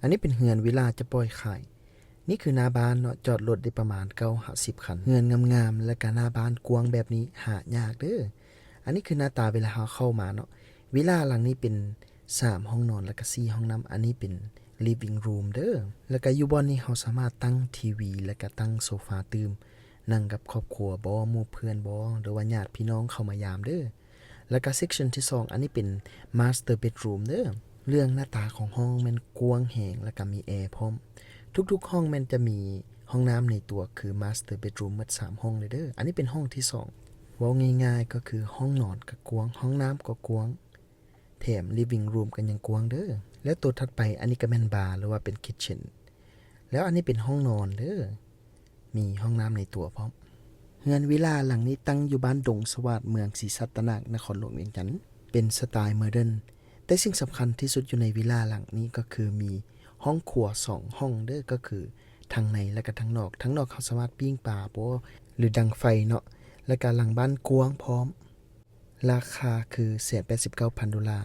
ອັນນີ້ເປັນເຮືອນວິລາຈະປ່ອຍຂາຍ. ນີ້ຄືໜ້າບ້ານເນາະ, ຈອດລົດໄດ້ປະມານເກົ້າຫາສິບຄັນ. ເຮືອນງາມໆ ແລະກະໜ້າບ້ານກວ້າງແບບນີ້ຫາຍາກເດີ້. ອັນນີ້ຄືໜ້າຕາເວລາເຮົາເຂົ້າມາເນາະ. ວິລາຫຼັງນີ້ເປັນສາມຫ້ອງນອນ ແລະກະສີ່ຫ້ອງນ້ຳ. ອັນນີ້ເປັນ living room ເດີ້. ແລະກະຢູ່ບ່ອນນີ້ເຮົາສາມາດຕັ້ງທີວີ ແລະກະຕັ້ງໂຊຟາຕື່ມ ນັ່ງກັບຄອບຄົວບໍ ໝູ່ເພື່ອນບໍ ຫຼືວ່າຍາດພີ່ນ້ອງເຂົ້າມາຢາມເດີ້. ແລະກະ section ທີສອງ ອັນນີ້ເປັນ master bedroom ເດີ້. ເລື່ອງໜ້າຕາຂອງຫ້ອງແມ່ນກວ້າງແຮງ ແລະກະມີແອພ້ອມ. ທຸກໆຫ້ອງແມ່ນຈະມີຫ້ອງນ້ຳໃນຕົວ ຄື master bedroom ໝົດສາມຫ້ອງເລີຍເດີ້. ອັນນີ້ເປັນຫ້ອງທີສອງ. ເວົ້າງ່າຍໆກໍຄືຫ້ອງນອນກະກວ້າງ, ຫ້ອງນ້ຳກໍກວ້າງ, ແຖມ living room ກໍຍັງກວ້າງເດີ້. ແລ້ວໂຕຖັດໄປ ອັນນີ້ກໍແມ່ນບາ ຫຼືວ່າເປັນ kitchen. ແລ້ວອັນນີ້ເປັນຫ້ອງນອນເດີ້. ມີຫ້ອງນ້ຳໃນຕົວພ້ອມ. ເຮືອນວິລາຫຼັງນີ້ຕັ້ງຢູ່ບ້ານດົງສະຫວາດ ເມືອງສີສັດຕະນາກ ນະຄອນຫຼວງວຽງຈັນ, ເປັນສະໄຕລ໌ໂມເດີນ. ແຕ່ສິ່ງສຳຄັນທີ່ສຸດຢູ່ໃນວິລາຫຼັງນີ້ກໍຄືມີຫ້ອງຄົວສອງຫ້ອງເດີ້, ກໍຄືທາງໃນ ແລະກະທາງນອກ. ທາງນອກເຮົາສາມາດປີ້ງປາບໍ ຫຼືດັງໄຟເນາະ, ແລະກະຫຼັງບ້ານກວ້າງພ້ອມ. ລາຄາຄືແສນແປດສິບເກົ້າພັນໂດລາ.